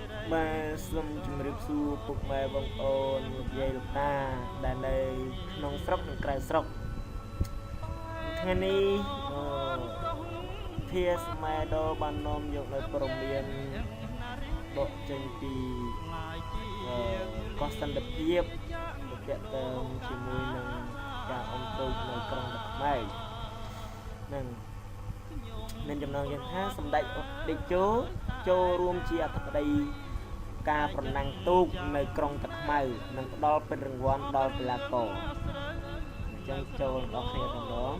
បាទសូមជម្រាបសួរពុកម៉ែបងប្អូនលោកយាយលោកតាដែលនៅក្នុងស្រុកនិងក្រៅស្រុកថ្ងៃនេះអឺភាស្មែដូបាននាំយកនៅព័ត៌មានបកចេញពីអឺកោះសន្តិភាពទៅតាក់ទងជាមួយនឹងការអុំទូកនៅក្រុងតាខ្មៅនឹងមានចំណងយ៉ាងថាសម្ដេចតេជោចូលរួមជាអធិបតីការប្រណាំងទូកនៅក្រុងតាខ្មៅនិងផ្ដល់ពានរង្វាន់ដល់កីឡាករអញ្ចឹងចូលដល់គ្នាតែម្ដង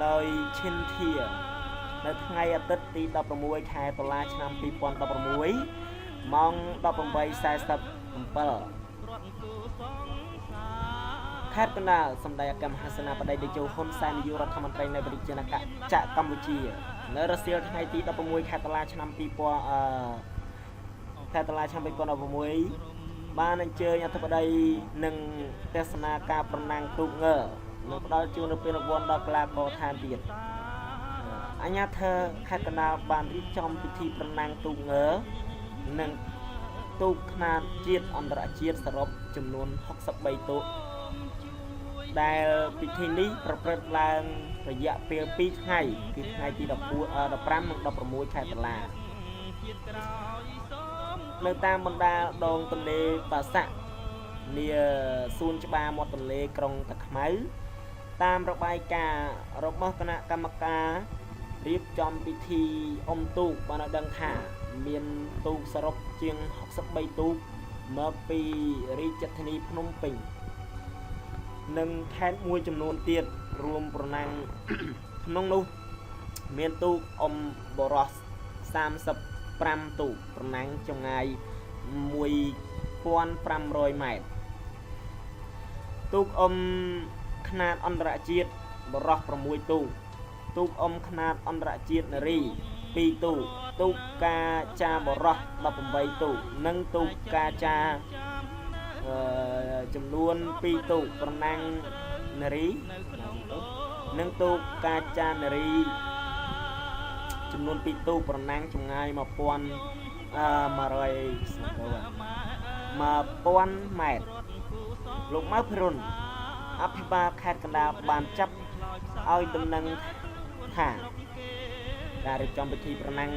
ដោយឈិនធានៅថ្ងៃអាទិត្យទី16ខែតុលាឆ្នាំ2016ម៉ោង18:47ខេត្តកណ្ដាលសម្ដេចអគ្គមហាសេនាបតីតេជោហ៊ុនសែននាយករដ្ឋមន្ត្រីនៃប្រជាណាចក្រកម្ពុជា នៅរសៀលថ្ងៃទី16ខែតុលាឆ្នាំ2000អឺខែតុលាឆ្នាំ2016បានអញ្ជើញអធិបតីនិងទស្សនាការប្រណាំងទូកងើនិងផ្ដល់ជូននូវពានរង្វាន់ដល់កីឡាករថែមទៀតអាជ្ញាធរខេត្តកណ្ដាលបានរៀបចំពិធីប្រណាំងទូកងើនិងទូកខ្នាតជាតិអន្តរជាតិសរុបចំនួន63ទូកដែលពិធីនេះប្រព្រឹត្តឡើងរយៈពេល2ថ្ងៃគឺថ្ងៃទី14 15និង16ខែតុលានៅតាមបណ្ដាដងទន្លេបាសាក់នាសួនច្បារមាត់ទន្លេក្រុងតាខ្មៅតាមរបាយការណ៍របស់គណៈកម្មការរៀបចំពិធីអុំទូកបានឲ្យដឹងថាមានទូកសរុបជាង63ទូកមកពីរាជធានីភ្នំពេញនិងខេត្តមួយចំនួនទៀតរួមប្រណាំងក្នុងនោះមានទូកអុំបរោះ35ទូកប្រណាំងចម្ងាយ1500ម៉ែត្រទូកអុំខ្នាតអន្តរជាតិបរោះ6ទូកទូកអុំខ្នាតអន្តរជាតិនារី2ទូកទូកកាចាបរោះ18ទូកនិងទូកកាចាអឺចំនួន2ទូកប្រណាំងនារីនិងទូកកាចានារីចំនួន2ទូកប្រណាំងចម្ងាយ1000អឺ100សំទោ1000ម៉ែត្រលោកម៉ៅភិរុនអភិបាលខេត្តកណ្ដាលបានចាប់ឲ្យដំណឹងថាការរៀបចំពិធីប្រណាំង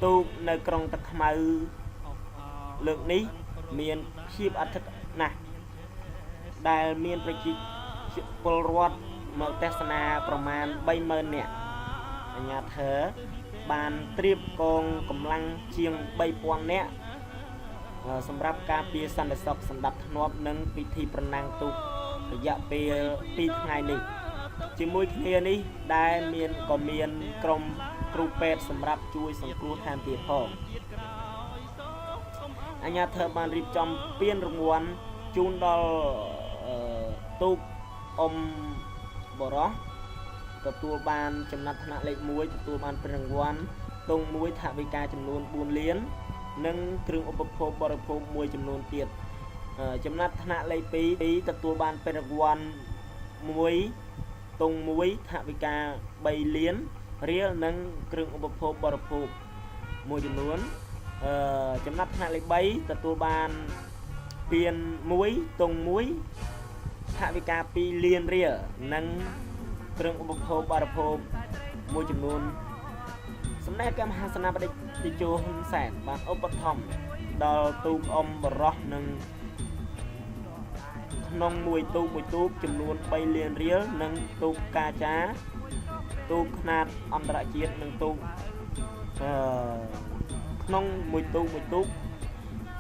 ទូកនៅក្រុងតាខ្មៅលើកនេះមានភាពអធិកណាស់ដែលមានប្រជាពលរដ្ឋមកទស្សនាប្រមាណ30000នាក់អាជ្ញាធរបានត្រៀមកងកម្លាំងជាង3000នាក់សម្រាប់ការពារសន្តិសុខសណ្ដាប់ធ្នាប់និងពិធីប្រណាំងទូករយៈពេល2ថ្ងៃនេះជាមួយគ្នានេះដែលមានក៏មានក្រុមគ្រូពេទ្យសម្រាប់ជួយសង្គ្រោះថែមទៀតផងអាជ្ញាធរបានរៀបចំពានរង្វាន់ជូនដល់ទូកអុំបរោះទទួលបានចំណាត់ថ្នាក់លេខ1ទទួលបានពានរង្វាន់ទង់មួយថវិកាចំនួន4លាននិងគ្រឿងឧបភោគបរិភោគមួយចំនួនទៀតចំណាត់ថ្នាក់លេខ2ទទួលបានពានរង្វាន់1ទង់1ថវិកា3លានរៀលនិងគ្រឿងឧបភោគបរិភោគមួយចំនួនអឺចំណាត់ថ្នាក់លេខ3ទទួលបានពាន1ទង់1ថវិកា2លានរៀលនិងគ្រឿងឧបភោគបរិភោគមួយចំនួនសម្ដេចកម្មហាសេនាបតីតេជោហ៊ុនសែនបានឧបត្ថម្ភដល់ទូកអុំបរោះនិងក្នុងមួយទូកមួយទូកចំនួន3លានរៀលនិងទូកកាចាទូកខ្នាតអន្តរជាតិនិងទូកអឺក្នុងមួយទូកមួយទូក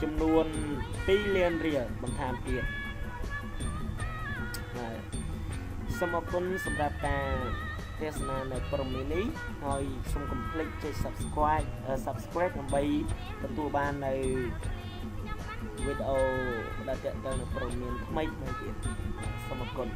ចំនួន2លានរៀលបន្ថែមទៀតបាទសូមអរគុណសម្រាប់ការទស្សនានៅព័ត៌មាននេះហើយសូមកុំភ្លេចចុច subscribe ដើម្បីទទួលបាននៅវីដេអូដែលទាក់ទងនឹងព័ត៌មានថ្មីៗទៀតសូមអរគុណ។